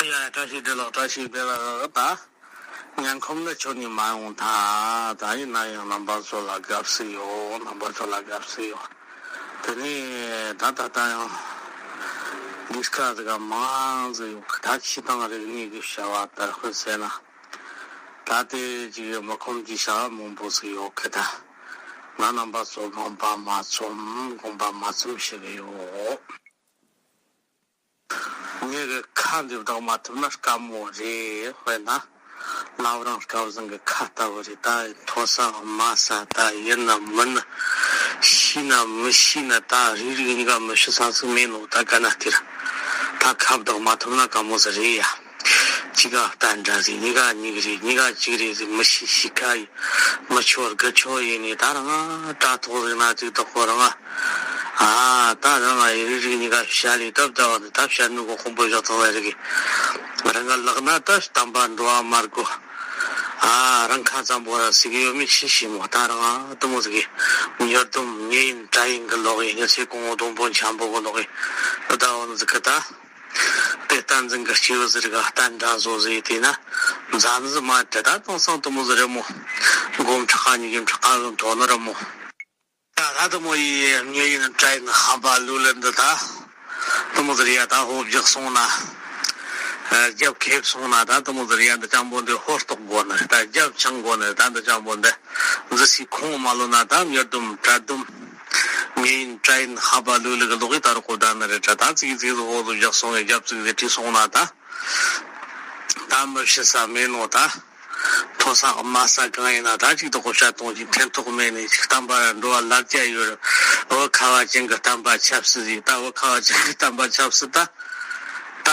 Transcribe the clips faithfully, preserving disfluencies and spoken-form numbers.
ཡ། བཀྲ་ཤིས་བདེ་ལེགས། བཀྲ་ཤིས་བདེ་ལེགས། ད་ཉན་ཁོམ་ནི་ཁྱོད་ནས་མ་ཡོང་ཐལ། ད་ཡིན་ན་ཡང་རྣམ་པ་ཚོ་ལ་དགའ་བསུ་ཡོད། རྣམ་པ་ཚོ་ལ་དགའ་བསུ་ཡོད། དེ་ནས་ད་ད་ལྟ་ཡང་ལས་ཀ་ཟིག་མང་ཟིག་ཡོད་གི། ད་ཆོས་དང་རིག་གནས་ཀྱི་བྱ་བ་དར་སྤེལ་ཟེར་ན། ད་ལྟའི་ཅིག་མི་ཁོམ་གྱི་བྱ་བ་མང་པོ་ཟིག་ཡོད་གི། ད་ང་རྣམ་པ་ཚོ་དགོངས་པ་མ་ཚོམ། དགོངས་པ་མ་ཚོམ་ཞིག་ཡོད། ངེད་ཀྱི་ཁ་འདི་བདག་མ་ཐུབ་ན་དཀའ་མོ་རེད། དཔེར་ན་བླ་བྲང་སྐལ་བཟང་གི་ཁ་ལྟ་བུ་རེད། ད་མཐོ་ས་དམའ་ས། ད་ཡིན་ན་མིན་ན། ཤེས་ན་མི་ཤེས་ན། ད་རིག་རིག་གཉིས་ཀ་མི་ཤེས་ས་ཟིག་མེད་ནོ། ད་ག་ན་སྟེར། ད་ཁ་བདག་མ་ཐུབ་ན་དཀའ་མོ་ཟིག་རེད་ཡ། གཅིག་ག་བསྟན་དགྲ་རེད། གཉིས་ག་སྨྱུག་རེད། གཉིས་ག་གཅིག་རེད་ཟེར། མི་ཤེས་ཤེས་ཁ་ཡིན། མི་ཆོག་དགུ་ཆོག་ཡིན་ནི། ད་རང་དྲ་ཐོག་ཟིག་ན་ཅིག་དོག་གོ་རང་ཨ། ད་རང་ཨ་ཡི་རིག་རིག་གཉིས་ཀ་བཤད་ལས་ད་བདག་ནི་ད་བཤད་ནུ་གོ་ཁོང་པོ་བཞག་ཐོག་ལ་རིག་གི། རང་ལག་ན་ད་བསྟན་པ་འགྲོ་བ་མར་གོ། ཨ། རང་ཁ་ཙམ་པོ་ར་ཟིག་ཡོད་མི་ཤེས་ཤེས་མོ། ད་རང་ཨ་དུ་མོ་ཟིག་གི་ཉོར་དུམ་ཉེ་ཡིན་དྲ་ཡིན་གི་ལོག་ཡིན། ཉི་ཚེ་གོང་འོག་སྡོང་པོ་འཁྱམ་པོ་གི་ལོག་ཡིན། ད་འོ་ནི་ཟིག་གི་ད། དེ་བསྟན་འཛིན་གྱི་སྐྱེས་བུ་ཟེར་ག་བསྟན་དགྲ་བཟོ་ཟེར་དེ་ན་མཛའ་ནི་ཟིག་མ་དྲི། ད་དེང་སང་དུ་མོ་ཟིག་རི་མོ་མགོ་ཁྲག་ཁ་གཉིས་ཀྱི་ཁྲག་ཁ་གི་མཐོ་ནི་རི་མོ། ད་ད་དུ་མོ་ཡི་ཉེ་ཡིན་དྲ་ཡིན་ཧམ་པ་ལུག་ལ་འདི་ད་དུ་མོ་ཟིག་རི་ཡ། ད་ཧོབ་རྒྱག་སོང་ན་རྒྱབ་ཁེབས་སོང་ན། ད་དུ་མོ་ཟིག་རི་ཡ། འདི་ཅང་པོ་འདི་ཧོར་ཏོག་དགོ་ནི་རེད། ད་རྒྱབ་ཆང་དགོ་ནི་རེད། ད་འདི་ཅང་པོ་འདི་འཛི་སི་ཁོང་མ་ལོ་ན། ད་ཉེ་དུམ་དྲ་དུམ་ཉེ་ཡིན་དྲ་ཡིན་ཧམ་པ་ལུག་ལ་གི་ལོག་གི་ད་རུ་གོ་ད་ནི་རེད། ད་ད་ཙིག་ཙིག་ཧོབ་རྒྱག་སོང་ངས་རྒྱབ་ཙིག་ཙིག་བྲིས་སོང་ན། ད་ད་མི་ཤི་ས་མེད་ནོ། ད་མཐོ་ས་དམའ་ས་གང་ཡིན་ན་ད་ཅིག་ཏུ་གོ་ཤ་གཏོང་ཞིག་འཐེན་ཐོག་མེད་ནས་ཅིག་བསྟན་པ་ར་འགྲོ་བ་ལར་རྒྱ་ཡོད་རེད། བོད་ཁ་བ་ཅན་གྱི་བསྟན་པ་ཆབ་སྲིད་ཟིག་ད་བོད་ཁ་བ་ཅན་གྱི་བསྟན་པ་ཆབ་སྲིད་ད། ད་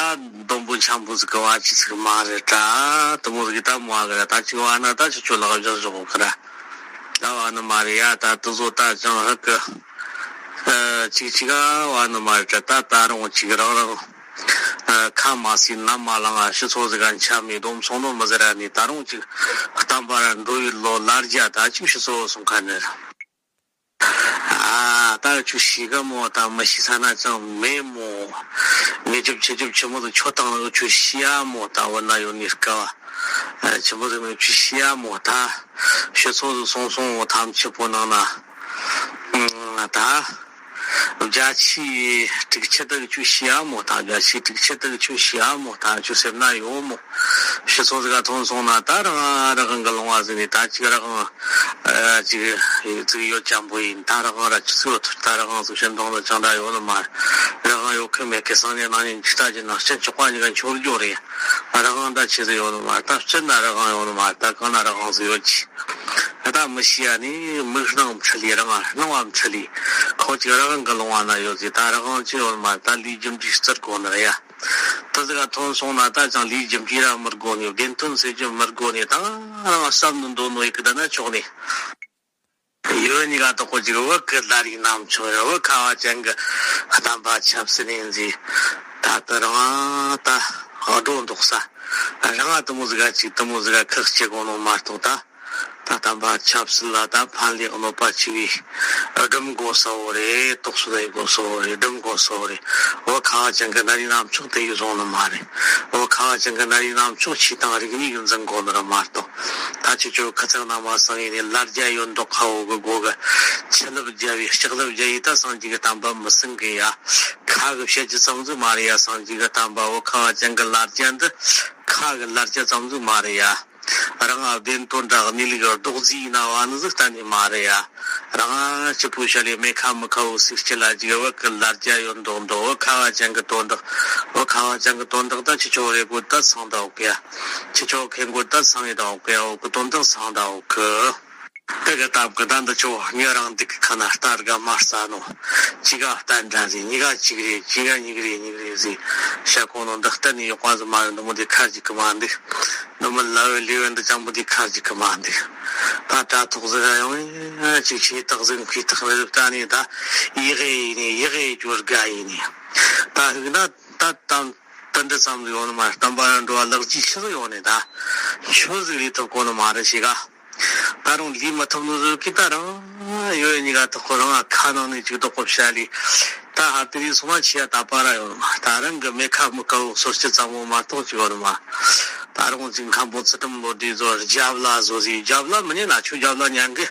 སྡོང་པོ་འཁྱམ་པོ་ཟིག་གི་བ་ཅི་ཟིག་མ་རེད། ད་དུ་མོ་ཟིག་གི་ད་མོ་ཨ་གི་ར། ད་ཅིག་བ་ན་ད་ཅིག་ཁྱོད་ལག་བཞག་བཞག་གི་ར། ད་བ་ནི་མ་རེད་ཡ། ད་དུ་བཟོ་ད་ཅང་ཧ་གི། ཨ། ཅིག་ཅིག་ག་བ་ནི་མ་རེད། ད་ད་རུང་ཅིག་རང་རང་ཨ། ཁ་མ་སི་ནམ་མ་ལངས་ཨ། ཕྱི་ཚོ་ཟིག་ག་འཆམ་མི་སྡོམ་སོང་ནོ་མི་ཟེར་ར་ནི། ད་རུང་ཅིག་བསྟན་པ་ར་འགྲོ་བའི་ལོ་ལར་རྒྱ། ད་ཅིག་ཕྱི་ཚོ་སོང་ཁ་ནི། ཨ། ད་ཁྱོད་ཤི་ག་མོ། ད་མི་ཤི་ས་ན་ཅང་མེད་མོ། མི་ཅོབ་ཆི་ཅོབ་ཆི་མོ་དང་ཁྱོད་དང་ཁྱོད་ཤི་ཡ་མོ། ད་བོད་ན་ཡོད་ནི་སྐ་བ་ཆི་མོ་དང་ཁྱོད་ཤི་ཡ་མོ། ད་ཕྱི་ཚོ་དུ་སོང་སོང་ངོ་ཐམས་ཅད་པོ་ནང་ན་ད་བརྒྱ་ཆའི་དྲུག་ཅུ་དག་ཁྱོད་ཤི་ཡ་མོ། ད་བརྒྱ་ཆའི་དྲུག་ཅུ་དག་ཁྱོད་ཤི་ཡ་མོ། ད་ཁྱོད་སེམས་ན་ཡོད་མོ། ཕྱི་ཚོ་ཟིག་ག་ཐོན་སོང་ན་ད་རང་རང་གི་ལུང་བ་ཟིག་ནས་ད་ཅིག་རང་ཨ་ཅིག་ཙིག་ཡོད་ཅང་པོ་ཡིན། ད་རང་ར་ཅི་ཚོད་ཐུར་ད་རང་ཟིག་ཤན་དོང་ལ་ཅང་འདྲ་ཡོད་ནི་མ་རེད། རང་ཡོད་ཁི་མེད་ཁི་སང་ཉིན་གནངས་ཉིན་ཅི་ལྟ་ཅི་ན་སྤྱི་ཆོག་པ་ཉི་ག་འཆོར་རྒྱུ་རེད། རང་ད་ཆི་ཟིག་ཡོད་ནི་མ་རེད། ད་སྤྱི་ན་རང་ཡོད་ནི་མ་རེད། ད་གང་ན་རང་ཟིག་ཡོད་ཅི། ད་མི་ཤི་ཡ་ནི་མིག་སྣང་འཁྲུལ་ལི་རང་སྣང་བ་འཁྲུལ་ལི། ཁོ་ཅིག་རང་གི་ལུང་བ་ན་ཡོད་ཟིག་ད་རང་ཅི་ཡོད་ནི་མ་རེད། ད་ལུས་རྒྱུ་འབྲས་བརྩི་དགོ་ནི་རེད་ཡ། ད་ཟིག་ག་ཐོན་སོང་ན་ད་ཅང་ལུས་རྒྱུ་འབྲས་ར་མི་དགོ་ནི། བདེན་དོན་ཟེར་རྒྱུ་མི་དགོ་ནི། ད་རང་བསམ་ནི་འདོད་ནོ་ཡི་གི་ད་ན་ཆོག་ནི། ཡོད་ཉི་ག་དོག་གོ་ཅིག་བོད་གི་ལ་རིག་རྣམ་ཆོག་རེད། བོད་ཁ་བ་ཅན་གི་བསྟན་པ་ཆབ་སྲིད་ནས་འཛིན། ད་ད་རང་ད་སྒྲོ་འདོགས་ས་རང་ཨ་དུ་མོ་ཟིག་ག་ཅིག་དུ་མོ་ཟིག་ག་ཁག་ཅིག་གོ་ནོ་མ་གཏོགས་ད། ད་བསྟན་པ་ཆབ་སྲིད་ལ་ད་ཕན་ལས་གནོད་པ་ཆེ་བའི་སྒྲུབ་དགོས་ས་བོ་རེད། རྟོགས་སུ་ལས་དགོས་ས་བོ་རེད། སྒྲུབ་དགོས་ས་བོ་རེད། བོད་ཁ་བ་ཅན་གྱི་ན་རིག་རྣམ་དཔྱོད་དེ་ཡི་བཟུང་ནི་མ་རེད། བོད་ཁ་བ་ཅན་གྱི་ན་རིག་རྣམ་དཔྱོད་ཆོས་དང་རིག་གནས་ཀྱི་འཛིན་དགོས་ནི་རེད་མ་གཏོགས། ད་ཁྱེད་ཚོ་ཁ་ཚིག་ན་མ་སང་ཡིན་ནི་ལར་རྒྱ་ཡོད་མདོག་ཁ་བོ་གི་སྒོ་གི་ཆུ་ལབ་རྒྱ་བའི་ལྕགས་ལབ་རྒྱ་ཡིས་ད་སངས་རྒྱས་ཀྱི་བསྟན་པ་མི་ཟིན་གི་ཡ། ཁ་གི་བཤད་རྒྱུ་ཙམ་ཟིག་མ་རེད་ཡ། སངས་རྒྱས་ཀྱི་བསྟན་པ་བོད་ཁ་བ་ཅན་གྱི་ལར་རྒྱ་འདི་ཁ་གི་ལར་རྒྱ་ཙམ་ཟིག་མ་རེད་ཡ། རང་ཨ་བདེན་དོན་འདྲ་གནས་ལུགས་རྡོག་རྫིས་ཡིན་ན་བ་ནི་ཟིག་གཏན་ནས་མ་རེད་ཡ། རང་ཨ་སྐྱིད་པོ་བྱ་ལས་མེ་ཁ་མི་ཁ་བོ་ཟིག་སྐྱིད་ལ་ཅིག་བོད་ཀྱི་ལར་རྒྱ་ཡོད་མདོག་མདོག་བོད་ཁ་བ་ཅན་གྱི་དོན་དག་བོད་ཁ་བ་ཅན་གྱི་དོན་དག་ད་ཁྱེད་ཆོ་རེ་གོ་ད་སང་ད་འོག་གི་ཡ། ཁྱེད་ཆོ་ཁེ་གོ་ད་སང་ཡི་ད་འོག་གི་ཡ། འོག་གི་དོན་དག་སང་ད་འོག་གི། དེ་གི་སྟབས་གི་ད་འདི་ཆོ་ཉོ་རང་འདི་གི་ཁ་ན་རྟ་རྒ་མ་རྩ་ནོ། གཅིག་ག་རྟ་འདྲ་ཟིག་གཉིས་ག་གཅིག་རེད། གཅིག་ག་གཉིས་རེད། གཉིས་རེད་ཟིག་བཤད་གོ་ནོ་འདི་གཏན་ནས་ཡོད་པ་ཟིག་མ་རེད། འདི་མོ་འདི་ཁ་ཅིག་གི་མ་འདུག་འདི་མོ་ལ་བའི་ལི་བའི་འདི་ཅང་པོ་འདི་ཁ་ཅིག་གི་མ་འདུག་ད་དྲ་ཐོག་ཟིག་ག་ཡོང་ངེ་ཅིག་ཆེ་ཐག་ཟིག་མཁས་ཐག་མི་ཟིག་ད་ནི་ད་ཡི་གེ་ཡིན་ནི་ཡི་གེ་སྐྱོར་དགའ་ཡིན་ནི་ད་ཧིག་ན་ད་དམ། དེ་འདྲ་ཙམ་ཡོད་ནི་མ་རེད། བསྟན་པ་ར་འགྲོ་བ་ལག་རྗེས་ཆི་ཟིག་ཡོད་ནི་ད། ཆོས་ཟིག་ལས་ཐུབ་གོ་ནི་མ་རེད་ཞེ་ག་ད་རུང་ལས་མི་ཐུབ་ནི་ཟིག་གི་ད་རང་ཡོད་ཉི་ག་ཐག་ཁོ་རང་ཁ་ནང་ནས་ཅིག་རྡོག་པོ་བཤད་ལས་ ད་ཧ་དེ་རིང་སོང་ན་ཆི་ཡ་ད་པ་ར་ཡོད་མ། ད་རང་གི་མེ་ཁ་མི་དཀར་བོ་སོ་སྐྱི་ཙམ་མོ་མ་གཏོགས་ཅི་ཡོད་མ། ད་རུང་ཅིག་མཁན་པོ་ཚུལ་ཁྲིམས་བློ་གྲོས་ཚོ་རྒྱབ་ལ་བཟོ་ཟིག་རྒྱབ་ལ་མི་ཉན་ན་ཁྱོད་རྒྱབ་ལ་ཉན་གི།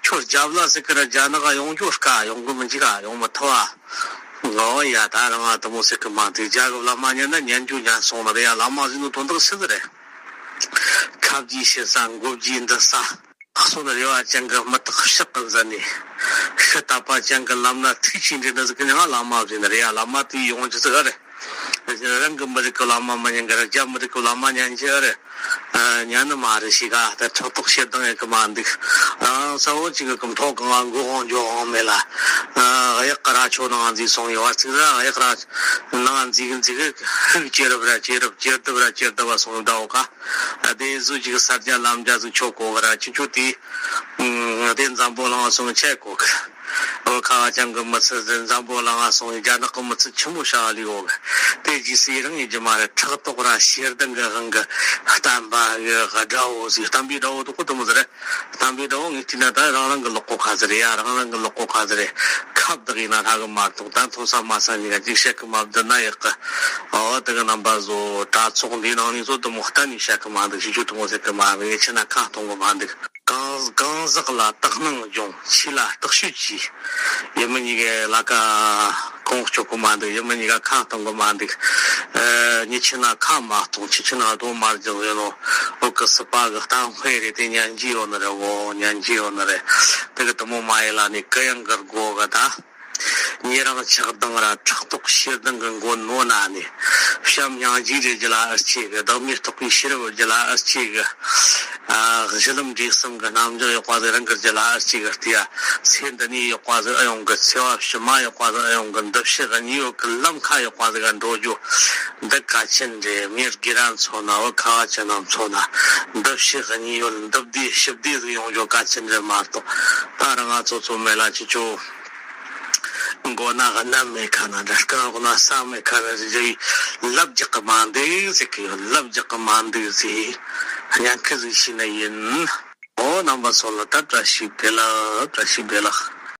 ཁྱོད་རྒྱབ་ལ་ཟེར་གི་ར་རྒྱ་ནག་ཡོང་རྒྱུ་དཀའ། ཡོང་གི་མི་འཇིག་ག་ཡོང་མི་ཐུབ་ཨ། ངོ་ཡ་ད་རང་ཨ་དུ་མོ་ཟེར་གི་མ་འདུག་རྒྱ་གི་བླ་མ་ཉན་ན་ཉན་རྒྱུ་ཉན་སོང་ནི་རེད་ཡ། བླ་མ་ཟེར་ནི་དོན་དག་ཆི་ཟིག་རེད། ཁ་བརྒྱའི་ཤེས་ས་མགོ་བརྒྱའི་འདི་ས། གསུང་རེ་བ་ཅན་གྱི་མི་དག་ཕྱག་གི་མཛད་ནས། ཤི་ད་པ་ཅན་གྱི་ལམ་སྣ་ཐུག་ཅིག་འདྲེན་ནི་ཟིག་གི་ནི་ང་བླ་མ་ཟེར་ནི་རེད་ཡ། བླ་མ་དེ་ཡོང་རྒྱུ་ཟིག་རེད། རང་གི་མི་རིགས་ཀྱི་བླ་མ་མི་ཉན་གི་ར། རྒྱ་མི་རིགས་ཀྱི་བླ་མ་ཉན་གྱི་རེད། ཨ། ཉན་ནི་མ་རེད་ཤི་ག་ད་ཕྲག་དོག་ཞེ་སྡང་ཡེ་གི་མ་འདུག་རང་ས་བོ་ཅིག་གི་གི་མཐོ་གང་ང་མགོ་གང་མགྱོགས་གང་མེད་ལ། ཨ། གཡག་གི་ར་ཆོ་ནང་འཛིག་སོང་ཡོད་བ་ཅིག་ར། གཡག་ར་ནང་འཛིག་འཛིག་ཧུག་ཅེ་རབ་ར་ཅེ་རབ་ཅེ་རྡབ་ར་ཅེ་རྡབ་བ་སོང་ད་འོ་ག་ཨ། དེ་ཟུ་ཅིག་ས་རྒྱ་ལམ་རྒྱ་ཟུ་ཆོ་གོ་གི་ར་ཅི་ཆོ་དེ། ཨ། དེ་འཛམ་བུ་གླིང་སོང་ཆེ་གོ་གི། ཨོ་ཁ་བ་ཅན་གི་མི་ཚེ་ཟིན་འཛམ་བུ་གླིང་ང་སོང་རྒྱ་ནག་གི་མི་ཚེ་ཆི་མོ་བྱ་བ་ལས་འོ་གི། དེ་རྗེས་སུ་རང་ཡིན་རྒྱུ་མ་རེད། ཕྲག་དོག་ར་ཞེ་སྡང་གི་དབང་གི་བསྟན་པ་གི་དགྲ་བོ་ཟིག་བསྟན་པའི་དགྲ་བོ་དུ་ཁོ་དུ་མོ་ཟིག་རེད། བསྟན་པའི་དགྲ་བོ་ངས་བྲིས་ན་ད་རང་རང་གི་ལག་པོ་ཁ་ཟིག་རེད་ཡ། རང་རང་གི་ལག་པོ་ཁ་ཟིག་རེད། ཁ་བདག་ཡིན་ན་ཧྲ་གི་མ་གཏོགས་ད་མཐོ་ས་དམའ་ས་གཉིས་ཀ་ཅིག་བཤད་གི་མ་བསྡད་ན་ཡག་གི། ཨོ་དེ་གི་རྣམ་པ་བཟོ་གྲྭ་ཚོགས་འདིའི་ནང་ནས་ཚོ་དུ་མོ་གཏན་ནས་བཤད་གི་མ་འདུག་ཞིག་ཆུ་དུ་མོ་ཟེར་གི་མ་འདུག་ངས་ཆི་ན་ཁ་གཏོང་གི་མ་འདུག་གང་གང་ཟག་ལ་དག་སྣང་སྦྱོང་། ཆོས་ལ་བརྟག་དཔྱོད་གྱིས། ཡུལ་མི་གཉིས་ཀའི་ལ་ཀ་གོང་སྐྱོད་གི་མ་འདུག་ཡུལ་མི་གཉིས་ཀ་ཁ་གཏོང་གི་མ་འདུག་ཨ། མྱི་ཆེ་ན་ཁ་མ་གཏོང་། ཆེ་ཆེ་ན་རྡོ་མ་རྒྱག་ཡོད་ནོ། འོ་གི་སྲིད་པ་གི་གཏམ་དཔེ་རེད། དེ་ཉན་གྱི་ཡོད་ནི་རེད་བོ། ཉན་གྱི་ཡོད་ནི་རེད། དེ་གི་དུ་མོ་མ་ཡིན་ལ་ནི་གུ་ཡངས་གི་སྒོ་གི་ད། ཉེ་རིང་ཆགས་སྡང་ར་ཕྲག་དོག་ཞེ་སྡང་གི་མགོ་ནོན་ན་ནི། བྱམས་སྙིང་རྗེ་རེ་རྒྱུ་ལ་ཨེ་སྐྱེ་གི། བདག་མེད་རྟོགས་པའི་ཤེས་རབ་རྒྱུ་ལ་ཨེ་སྐྱེ་གི། ཨ། གཞི་ལམ་འབྲས་གསུམ་གི་རྣམ་འཇོག་ཡག་པ་ཟིག་རང་གི་རྒྱུ་ལ་ཨེ་སྐྱེ་གི། ལྟས་ཡ་ཚེ་འདི་ནས་ཡག་པ་ཟིག་ཨེ་ཡོང་གི། ཚེ་བ་ཕྱི་མ་ཡག་པ་ཟིག་ཨེ་ཡོང་གི། འདི་ཕྱི་གཉིས་ཡོད་གི་ལམ་ཁ་ཡག་པ་ཟིག་ག་འགྲོ་རྒྱུ་འདི་གལ་ཆེན་རེད། མི་སྒེར་ར་མཚོན་ན་བོད་ཁ་བ་ཅན་ར་མཚོན་ན་འདི་ཕྱི་གཉིས་ཡོད་འདི་བདེ་ཞི་བདེ་ཟིག་ཡོང་རྒྱུ་གལ་ཆེན་རེད་མ་གཏོགས། ད་རང་ང་ཚོ་ཚོ་མེད་ལ་ཅི་ཆོ། མགོ་ན་གནམ་མེད་ཁ་ན་འདྲ། རྐང་འོག་ན་ས་མེད་ཁ་ན་འདྲ། ལབ་རྒྱག་གི་མ་འདུག་ཟེར་གི་ཡོད། ལབ་རྒྱག་གི་མ་འདུག་ཟེར། སྙན་ཁ་ཟིག་ཤེས་ན་ཡིན། འོ་རྣམ་པ་ཚོ་ལ་ད་བཀྲ་ཤིས་བདེ་ལེགས། བཀྲ་ཤིས་བདེ་ལེགས།